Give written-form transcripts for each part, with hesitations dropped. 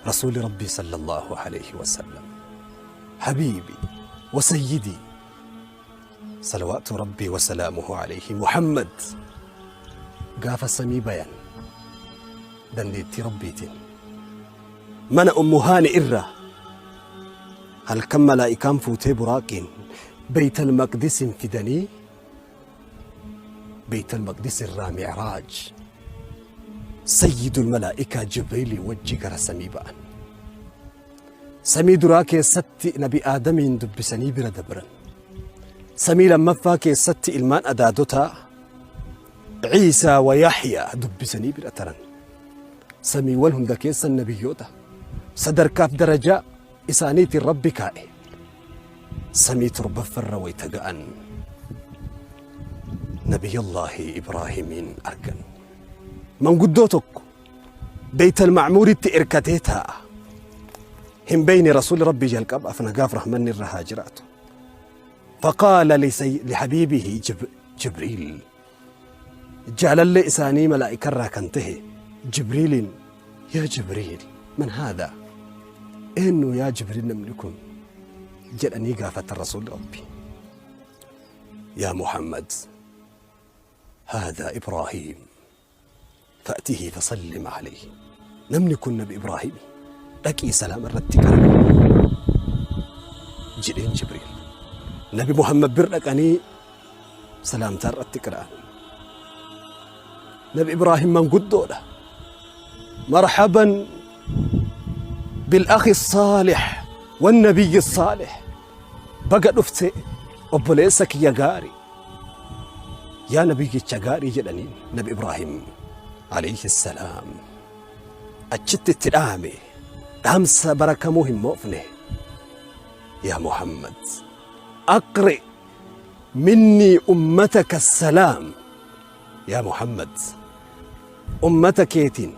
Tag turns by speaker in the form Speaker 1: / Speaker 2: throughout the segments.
Speaker 1: Rasuulli Rabbii sallallahu alayhi wasallam habiibi wa sayyidii salawaatu Rabbii wa salaamuhu alayhi Muhammad gaafa samii bayan dandeettii Rabbiitiin mana Ummu Haani irraa halkan malaa'ikaan fuutee buraaqiin Beeytal Maqdisin fidanii Beeytal Maqdis irraa Mi'raaj Sayyidul Malaa'ikaa Jibriilii wajji gara samii ba'an. Samii duraa keessatti Nabi Aadamiin dubbisanii bira dabran. Samii lammaffaa keessatti ilmaan adaadotaa Ciisaa wa Yaxyaa dubbisanii bira taran. Samiiwwan hunda keessa nabiyyoota sadarkaaf darajaa isaaniitiin Rabbi kaa'e. Samii torbaffarra wayta ga'an Nabiyallaahi Ibraahimiin argan. Manguddoo tokko Beeytal Ma'muuritti irkatee taa'a. Hin beeyne Rasuulli Rabbii jalqabaaf nagaaf rahmanni irra haa jiraatu. Faqaala lihabiibihi Jibriil. Jaalallee isaanii malaa'ikarraa kan tahe Jibriiliin yaa Jibriil man haadha? Eenyu yaa Jibriil namni kun? Jedhanii gaafatan Rasuulli Rabbi. Yaa Muhammad haadha Ibraahiim fa'tihi fasallim alayhi. Namni kun Nabi Ibraahimi dhaqii salaama irratti qara'i jedheen Jibriil. Nabi Muhammad bir dhaqanii salaamtaa irratti qira'an. Nabi Ibraahim manguddoodha. Marhaban bil akhi saalih wan nabiyyi saalih. Baga dhufte obboleessa kiyya gaarii. Yaa nabiyyicha gaarii jedhaniin Nabi Ibraahim alayhi salaam. Achitti itti dhaame dhaamsa barakamuu hin moofne. Yaa Muhammad aqri minnii ummataka salaam. Yaa Muhammad ummata keetiin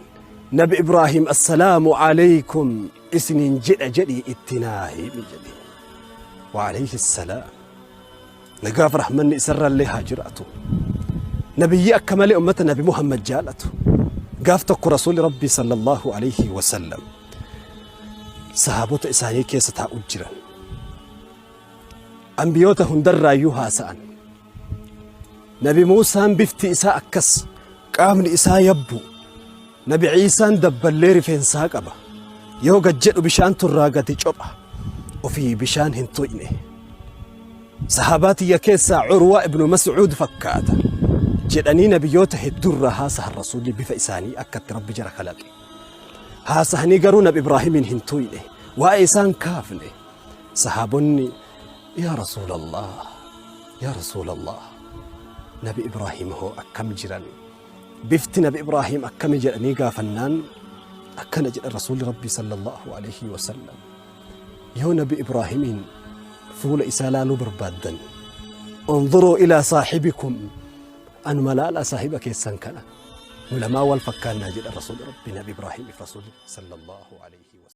Speaker 1: Nabi Ibraahim assalaamu alaykum isiniin jedha jedhii itti naa himi jedhe. Wa alayhi salaam. Nagaaf rahmanni isarrallee haa jiraatu. Nabiyyi akka malee ummata Nabi Muhammad jaalatu. Gaaf tokko Rasuulli Rabbii sallallahu alayhi wa sallam sahaabota isaanii keessa taa'u jiran. Ambiyoota hundarraayyuu haasa'an. Nabi Muusaan bifti isaa akkas qaamni isaa yabbu. Nabi Ciisaan dabballee rifeensaa qaba. Yoo gad jedhu bishaantu irraa gadi copha. Ofii bishaan hin tuyne. Sahaabaa tiyya keessaa Urwaa ibnu Mas'uud fakkaata. Jedhanii nabiyyoota hedduurraa haasahan Rasuulli bifa isaanii akka itti Rabbi jara kalaqe. Haasahanii garuu Nabi Ibraahimiin hin tuyne. Waa'ee isaan kaafne. Sahaabonni yaa Rasuulallah yaa Rasuulallah Nabi Ibraahim hoo akkam jiran? Bifti Nabi Ibraahim akkami jedhanii gaafannaan akkana jedhan Rasuulli Rabbii sallallahu alaihi wasallam. Yoo Nabi Ibraahimiin fuula isaa laaluu barbaaddan unzuruu ilaa saahibikum anuma laalaa saahiba keessan kana nu lamaa wal fakkaannaa jedhan Rasuulli Rabbii Nabi Ibraahimiif Rasuulli sallallahu alaihi.